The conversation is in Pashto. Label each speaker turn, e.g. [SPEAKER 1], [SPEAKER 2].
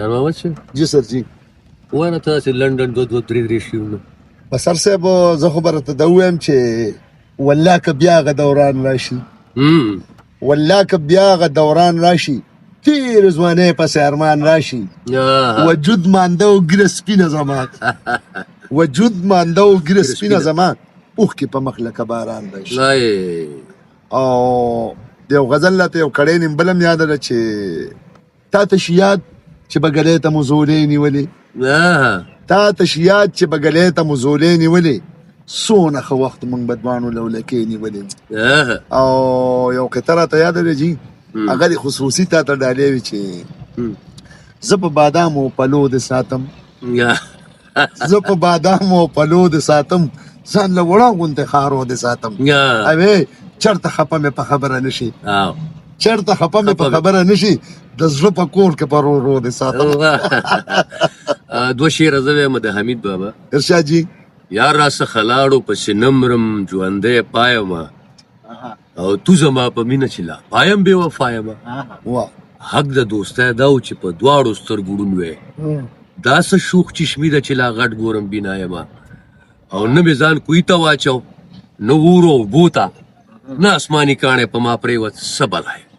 [SPEAKER 1] جان محمد صاحب.
[SPEAKER 2] جی سر جی.
[SPEAKER 1] وایه راته داسې لنډ لنډ دوه دوه درې درې شعرونه.
[SPEAKER 2] بصر صاحب، زه خو به راته دا ووایم چې والله که بیا هغه دوران راشي، والله که بیا هغه دوران راشي، تیر ځوانۍ پسې ارمان راشي، وجود مانده او ږیره سپینه زما، وجود مانده او ږیره سپینه زما، اوښکې په مخ لکه باران راشي. او د یو غزل راته یو کړی نیم بل هم یاده ده چې تا ته شي یاد چې به ګلې ته مو زولې نیولې، تا ته شي یاد چې به ګلې ته مو زولې نیولې، څونه ښه وخت موږ به دواړو لولکې نیولې. او یو قطعه راته یاده ده جي، هغه دې خصوصي تا ته ډالۍ وي چې زه په بادامو پلو دې ساتم، زه په بادامو پلو دې ساتم، ځان له وړه غوندې خارو دې ساتم، اوې چرته خپه مې په خبره نشي، چرته خپه مې په خبره نشي، د زړه په کور کې په رو رو دې ساتم.
[SPEAKER 1] دوه شعره زه وایم د حمید بابا.
[SPEAKER 2] ارشاد جي.
[SPEAKER 1] یار را څخه لاړو پسې نه مرم ژوندی پایم، او تو زما په مینه چې لا پایم بې وفا یم. حق د دوستۍ دا و چې په دواړو سترګو ړوند وی، دا څه شوخ چشمي ده چې لا غټ ګورم بینا یم، او نه مې ځان کوی ته واچو، نه اور او اوبو ته، نه آسماني کاڼی په ما پرېوت، څه بلا یم.